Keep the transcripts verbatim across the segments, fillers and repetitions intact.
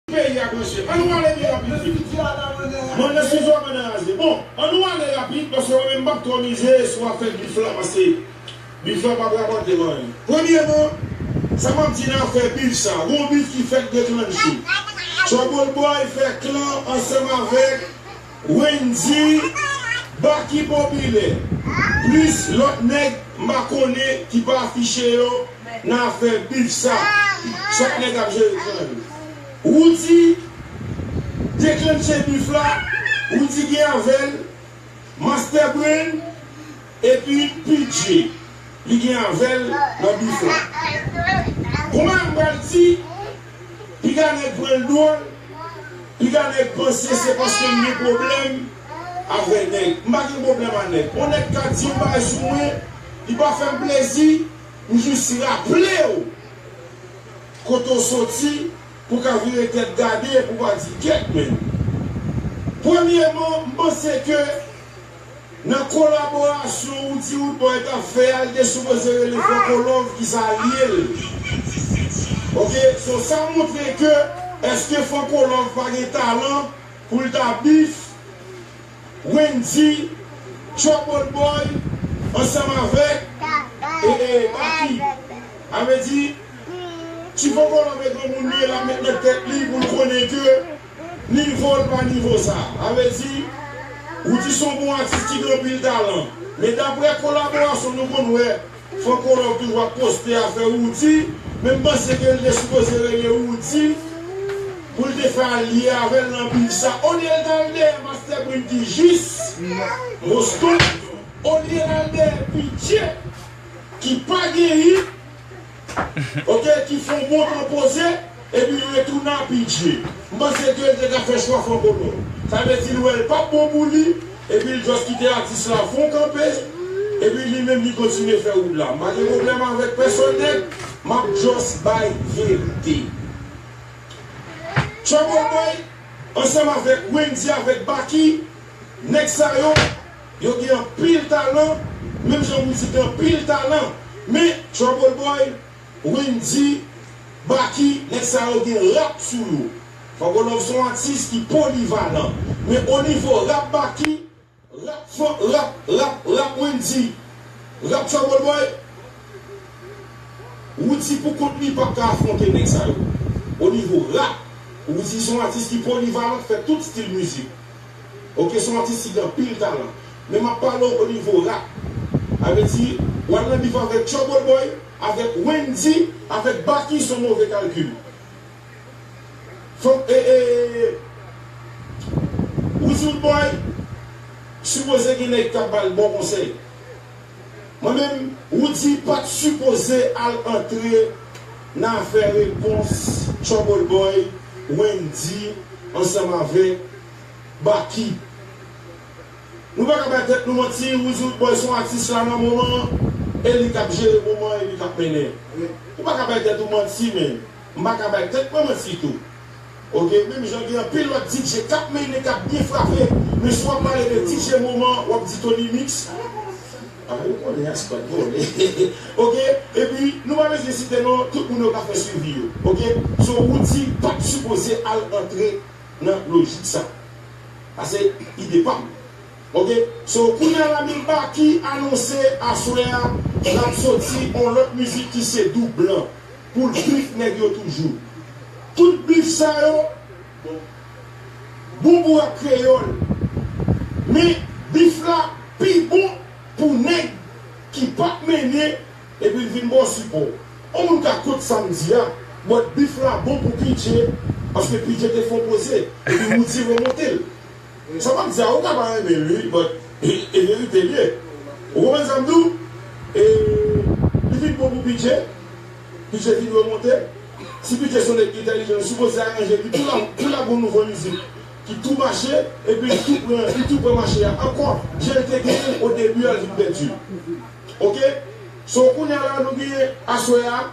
Peyi a branche. Ann nou ale byen rapid. Mande sizo a mande raze. Bon, ann nou ale rapid, paske mwen menm m p ap twò mize sou afè bif la, paske bif la p ap rapòte m anyen. Premyèman, sa m ap di nan afè bif sa, gon bif ki fèk deklanche. Trouble Boy fè klan ansanm avèk Wendy, Baky Popilè, plis lòt nèg m pa konnen ki pa afiche yo nan afè bif sa. Chak nèg ap jere klan yo. Roody deklanche bif la, Roody gen avè l, Master Brain, epi P J, li gen avè l nan bif la. Kòman m pral di, piga nèg pran l dwòl, piga nèg panse se paske m gen pwoblèm avè nèg. M pa gen pwoblèm a nèg. Yon nèg ka di yon bagay sou mwen, li pa fè m plezi, m jis raple w kote w soti pou w ka vire tèt gade, pou w pa di kèt menm. Premyèman, m panse ke nan kolaborasyon Roody Roodboy t ap fè a, li te sipoze rele Franco Love ki sa l ye l. Oke, so sa montre ke èske Franco Love pa gen talan pou l ta bif Wendy, Trouble Boy, ansanm avèk, e, e, Baky. A vle di, ti Franco Love e granmoun li ye, l ap met nan tèt li pou l konnen ke nivo l pa nivo sa. A vle di, Roody se yon bon atis ki gen anpil talan. Men daprè kolaborasyon nou konn wè, Franco Love toujou ap poste afè Roody, men m panse ke l te sipoze rele Roody pou l te fè alye avè l nan bif sa. Olye l t al dèyè Master Brain ki jis Boston, olye l al dèyè P J ki pa gen hit, oke, ki fè yon bon tan poze, epi li retounen a P J. M panse ke l te ka fè chwa Franco Love. Sa vle di l wè l p ap bon pou li, epi l just kite atis la fè yon kanpe, epi li menm li kontinye fè wout la. M pa gen pwoblèm avèk pèsonn nèg, m ap just bay verite. Trouble Boy, ansanm avèk Wendy, avèk Baky, nèg sa yo, yo gen anpil talan, menm jan Roody gen anpil talan. Men, Trouble Boy, Wendy, Baky, nèg sa yo gen rap sou yo. Franco Love se yon atis ki polivalan. Men o nivo rap Baky, rap, rap, rap, rap Wendy, rap Trouble Boy, Roody pou kont li p ap ka afwonte nèg sa yo. O nivo rap, Roody se yon atis ki polivalan, k fè tout stil mizik. Oke, se yon atis ki gen anpil talan. Men m ap pale w o nivo rap. A vle di, w al nan bif avèk Trouble Boy, avèk Wendy, avèk Baky, se yon move kalkil. Fòk, e, e, Roody Roodboy sipoze gen nèg k ap ba l bon konsèy. Mwen menm, Roody pa t sipoze al antre nan afè repons Trouble Boy, Wendy, ansanm avèk Baky. Nou pa ka bay tèt nou manti, Roody Roodboy se yon atis la nan moman an, e li k ap jere moman an, e li k ap mennen. Nou pa ka bay tèt ou manti, men m pa ka bay tèt mwen manti tou. Oke, menm jan gen anpil lòt D J k ap mennen, k ap byen frape, men si w ap pale de D J moman an, w ap di Tony Mix. A, yo konnen a, se pa t vòlè. Oke, epi, nou pa bezwen site non, tout moun yo ka fè swivi yo. Oke, so Roody pa t sipoze al antre nan lojik sa. Sa se ide pa m. Oke? So, kounye a la menm Baky anonse aswè a, l ap soti on lòt mizik ki se Doub Blan pou l bif nèg yo toujou. Tout bif sa yo bon pou rap kreyòl. Men bif la pi bon pou nèg ki p ap mennen epi l vin ba w sipò. On moun ka kont sa m di a, but bif la bon pou P J, paske P J te fè on poze, epi Roody remonte l. Sa m ap di a, ou ka pa renmen l, wi, but e, e verite l ye. Ou konprann sa m di w? E, li vin bon pou P J, P J vin remonte. Si P J se on nèg entèlijan, li sipoze aranje li tou la, tou la gon nouvo mizik ki tou mache, epi li tou pran, li tou pran mache a ankò, jan l te genyen o debi a, l vin pèdi. Oke? So, kounye a la, nou genyen aswè a,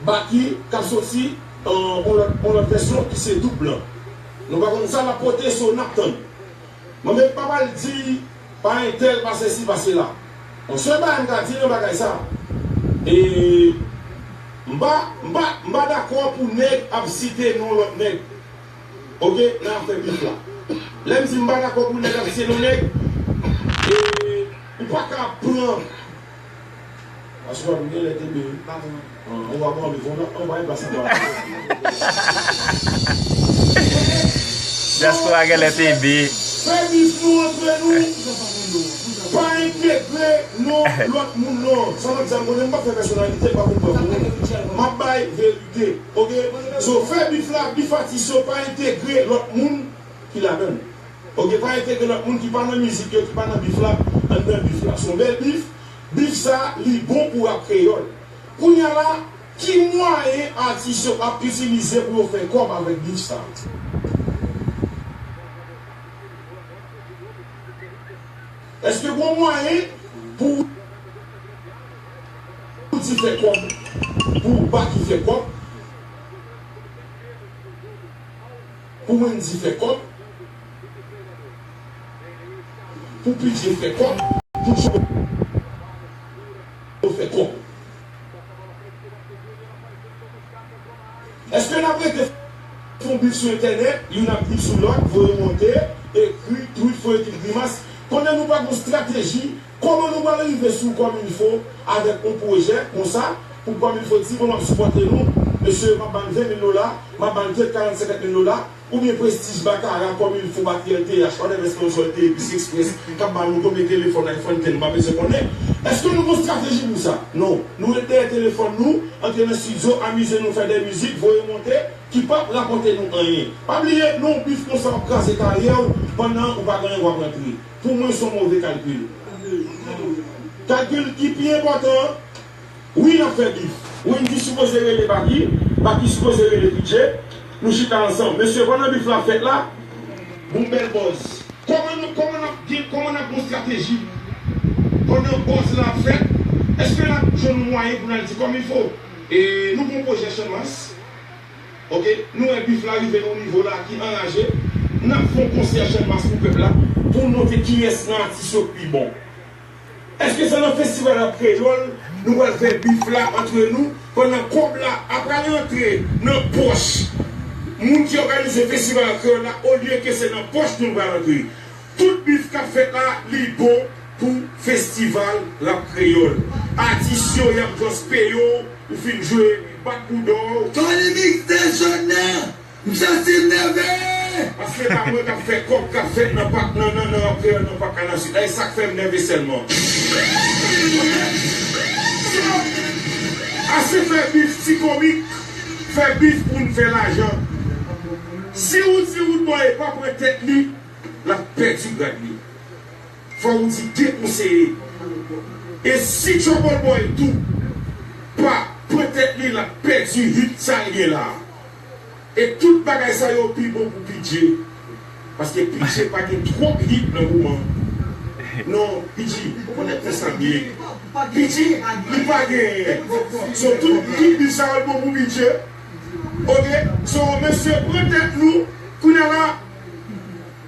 Baky k ap soti, euh, on lòt, on lòt vèsyon ki se Doub Blan. Nou pa konn sa l ap pote, so n ap tann. Mwen menm pa pral di pa entèl, pa sesi, pa sela. On sèl bagay m ka di nan bagay sa. E M pa, m pa, m pa dakò pou nèg ap site non lòt nèg. Oke, nan afè bif la. Lè m di m pa dakò pou nèg ap site non nèg, e, ou pa ka pran. Aswè a nou gen lè te be. An, ou pa pran bif, on, on pa plas anba. Dyaspora gen lè te be. Fè bif nou antre nou. Pa entegre non lòt moun non. Sa m ap di a, m konnen m p ap fè pèsonalite, m pa konn pran pou moun. M ap bay verite. Oke? So, fè bif la, bif atis yo pa entegre lòt moun ki ladan l. Oke? Pa entegre lòt moun ki pa nan mizik yo, ki pa nan bif la, anndan bif la. Se yon bèl bif. Bif sa, li bon pou rap kreyòl. Kounye a la, ki mwayen atis yo ap itilize pou yo fè kòb avèk bif sa? Èske gon mwayen pou Wendy fè kòb, pou Baky fè kòb, pou Wendy fè kòb, pou P J fè kòb, pou Joe fè kòb? Èske n ap rete fè yon bif sou entènèt, youn ap bif sou lòt, voye monte, ekri, tweet, fè ekip grimas? Konnen nou pa gon estrateji, kòman nou pral rive sou Kòmilfo avèk yon pwojè konsa, pou Kòmilfo di, bon, m ap sipòte nou, mesye, m ap ba n ven mil dola, m ap ba n trant, karant, senkant mil dola, oubyen Prestij, Bakara, Kòmilfo, Batri, L T H, whatever sponsor te ye, Bus Express, k ap ba nou konbyen telefòn, iPhone ten, nou pa bezwen konnen. Èske nou gon estrateji pou sa? Non. Nou ret dèyè telefòn nou, antre nan estidyo, amize nou, fè de mizik, voye monte, ki p ap rapòte nou anyen. Pa bliye, nan yon bif konsa, w ap kraze karyè w, pandan ou pa gen anyen w ap rantre. Pou mwen, se yon move kalkil. Kalkil ki pi enpòtan an, wi, n ap fè bif. Wendy sipoze rele Baky, Baky sipoze rele P J. Nou chita ansanm. Mesye, pandan bif la ap fèt la, bon, bèl buzz. Kòman nou, kòman n ap gen, kòman n ap gen yon estrateji? Pandan buzz la ap fèt, èske n ap jwenn yon mwayen pou n al di Kòmilfo? E nou gon pwojè Channmas. Oke, nou wè bif la rive nan yon nivo la ki anraje. N ap fè yon konsè Channmas pou pèp la, pou n montre kiyès nan atis yo k pi bon. Èske se nan festival rap kreyòl nou pral fè bif la antre nou, pandan kòb la ap pral rantre nan pòch moun ki òganize festival rap kreyòl la, olye ke se nan pòch nou pral rantre? Tout bif k ap fèt la, li bon pou festival rap kreyòl. Atis yo, y ap just peye w, ou fin jwe, bat bouda w. Tony Mix de jòn nan, m santi m nève! Paske pa mwen k ap fè kòb k ap fèt nan pak, nan, nan, nan rap kreyòl, nan pak la nan Sid la. E sa k fè m nève sèlman. Ase fè bif ti komik, fè bif pou n fè lajan. Si Roody Roodboy pa pran tèt li, l ap pèdi grad li. Fò Roody dekonseye. E si Trouble Boy tou pa pran tèt li, l ap pèdi hit sa l gen la. E tout bagay sa yo pi bon pou P J. Paske P J pa gen twòp hit nan moman. Non, P J, ou konnen konsa m ye. P J, li pa genyen. So, tout hit li sa yo bon pou P J. Oke? So, mesye, pran tèt nou. Kounye a la,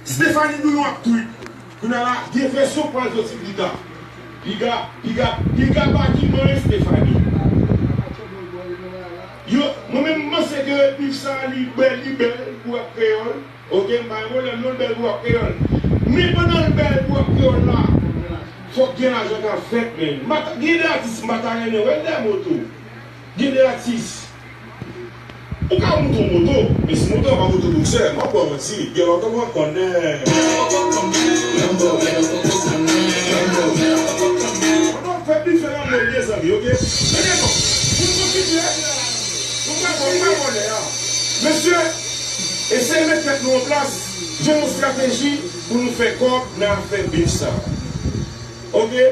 Stephanie Bouillon ap tweet. Kounye a la, gen vèsyon k pral soti piga. Piga, piga, piga pa ki mwen, Stephanie. Yo, mwen menm, m panse ke bif sa a, li bèl, li bèl pou rap kreyòl. Oke, m pa gen pwoblèm, non, l bèl pou rap kreyòl. Men pandan l bèl pou rap kreyòl la, fòk gen lajan k ap fèt, menn. M pa ta, gen de atis, m pa ta renmen wè l dèyè moto. Gen de atis. Ou ka moute yon moto, men si moto a pa moto boksè, m ap ba w manti, gen lòt ou pa konnen. Pandan w fè bif la, mwen, mezanmi, oke? Tande non, pou n kontinye, nou pa bon, nou pa bon lè a. Mesye, eseye met tèt nou an plas, jwenn yon estrateji pou nou fè kòb nan afè bif sa. Oke?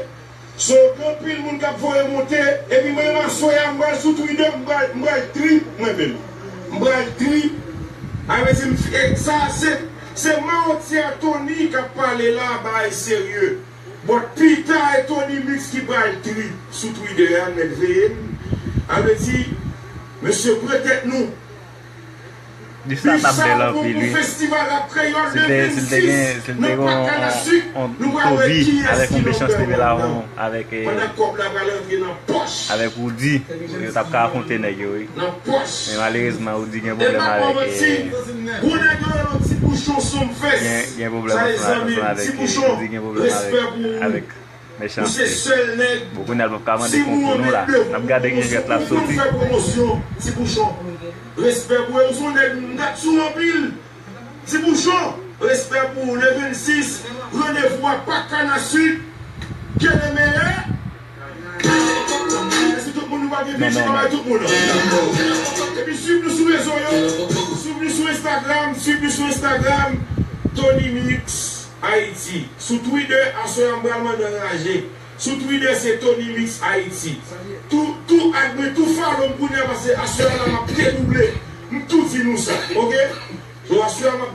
So, gen anpil moun k ap voye monte, epi mwen menm aswè a, m pral sou Twitter, m pral, m pral trip mwen menm. M pral trip. A vle di, m, e, sa se, se mawotyè Tony k ap pale la, bagay serye. But pita e Tony Mix ki pral trip sou Twitter a, mèt veye m. A vle di, mesye, pran tèt nou. Di sa t ap bèl anpil, wi. Si l te, si l te gen, si l te gen yon, yon, yon Toby avèk yon Mechanste Belaron, avèk, eh, avèk Roody, yo t ap ka afwonte nèg yo, wi. Men malerezman, Roody gen pwoblèm avèk, eh, gen, gen pwoblèm ansanm, ansanm avèk, eh, Roody gen pwoblèm avèk, avèk Mechanste. Bon, kounye a l p ap ka mande konkou nou la. N ap gade ki jan jwèt la soti. Ti Bouchon. Respè pou ou, se yon nèg m dat sou anpil. Ti Bouchon, respè pou ou. Le vennsis, randevou a Pak Kanaswit. Ke le meyè. Èske tout moun nou pa gen pidjin nan bay tout moun? Epi swiv nou sou rezo yo. Swiv nou sou Instagram. Swiv nou sou Instagram. Tony Mix Haiti. Sou Twitter, aswè a m pral mande anraje. Sou Twitter, se Tony Mix Haiti. Tou, tou add mwen, tou follow m kounye a, paske aswè a la m ap dedouble. M tou di nou sa, oke? So, aswè a m ap